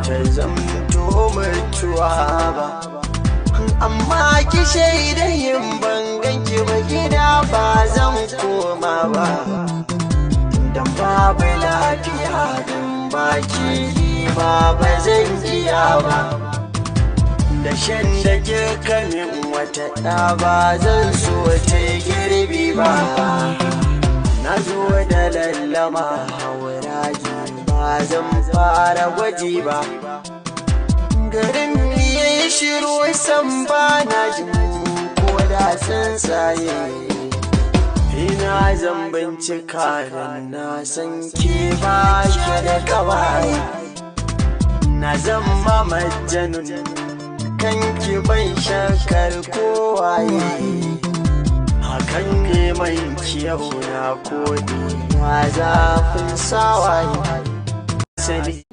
ta zamto mutuwa ba. Amma ki shaida yin bangan ki ba, gida ba zan koma ba, dan babu lafiya din baki ba, ba zan iya ba. Da shan da ke kamin wata ɗa ba zan so ta girbi ba. Na zo da lallama hauraji, ba zan fara gwaji ba. Garin ya yi shiru san ba na jin ko da tsuntsaye. Ina zan bincika dan na san ke ba ki da kawaye. Na zama majanun kanki, ban shakar kowaye. Hakan neman kiyau na kodi na zafin sawaye. Sani.